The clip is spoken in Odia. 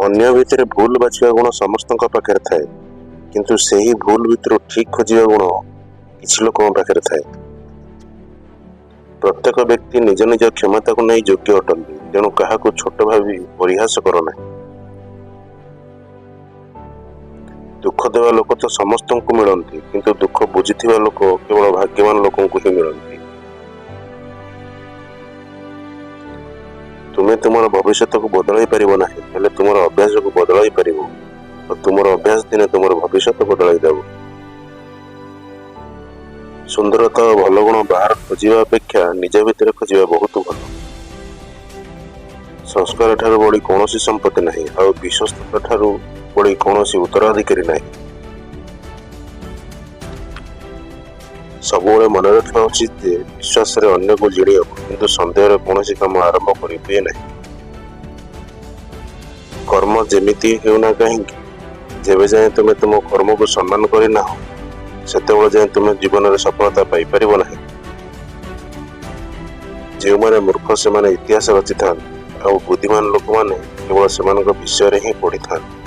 ଅନ୍ୟ ଭିତରେ ଭୁଲ ବାଛିବା ଗୁଣ ସମସ୍ତଙ୍କ ପାଖରେ ଥାଏ, କିନ୍ତୁ ସେହି ଭୁଲ ଭିତରୁ ଠିକ୍ ଖୋଜିବା ଗୁଣ କିଛି ଲୋକଙ୍କ ପାଖରେ ଥାଏ। ପ୍ରତ୍ୟେକ ବ୍ୟକ୍ତି ନିଜ ନିଜ କ୍ଷମତାକୁ ନେଇ ଯୋଗ୍ୟ ଅଟନ୍ତି, ତେଣୁ କାହାକୁ ଛୋଟ ଭାବି ପରିହାସ କର ନାହିଁ। ଦୁଃଖ ଦେବା ଲୋକ ତ ସମସ୍ତଙ୍କୁ ମିଳନ୍ତି, କିନ୍ତୁ ଦୁଃଖ ବୁଝିଥିବା ଲୋକ କେବଳ ଭାଗ୍ୟବାନ ଲୋକଙ୍କୁ ହିଁ ମିଳନ୍ତି। ତୁମେ ତୁମର ଭବିଷ୍ୟତକୁ ବଦଳାଇ ପାରିବ ନାହିଁ, ହେଲେ ତୁମର ଅଭ୍ୟାସକୁ ବଦଳାଇ ପାରିବ ଓ ତୁମର ଅଭ୍ୟାସ ଦିନେ ତୁମର ଭବିଷ୍ୟତ ବଦଳାଇ ଦେବ। ସୁନ୍ଦରତା ଓ ଭଲ ଗୁଣ ବାହାର ଖୋଜିବା ଅପେକ୍ଷା ନିଜ ଭିତରେ ଖୋଜିବା ବହୁତ ଭଲ। ସଂସ୍କାର ଠାରୁ ବଳି କୌଣସି ସମ୍ପତ୍ତି ନାହିଁ, ଆଉ ବିଶ୍ୱସ୍ତତା ଠାରୁ ବଳି କୌଣସି ଉତ୍ତରାଧିକାରୀ ନାହିଁ। ସବୁବେଳେ ମନେ ରଖିବା ଉଚିତ ଯେ ବିଶ୍ୱାସରେ ଅନ୍ୟକୁ ଜିଣିହେବ, କିନ୍ତୁ ସନ୍ଦେହରେ କୌଣସି କାମ ଆରମ୍ଭ କରିହୁଏ ନାହିଁ। କର୍ମ ଯେମିତି ହେଉନା କାହିଁକି, ଯେବେ ଯାଏଁ ତୁମେ ତୁମ କର୍ମକୁ ସମ୍ମାନ କରିନାହଁ, ସେତେବେଳେ ଯାଏଁ ତୁମେ ଜୀବନରେ ସଫଳତା ପାଇପାରିବ ନାହିଁ। ଯେଉଁମାନେ ମୂର୍ଖ, ସେମାନେ ଇତିହାସ ରଚିଥାନ୍ତି, ଆଉ ବୁଦ୍ଧିମାନ ଲୋକମାନେ କେବଳ ସେମାନଙ୍କ ବିଷୟରେ ହିଁ ପଢ଼ିଥାନ୍ତି।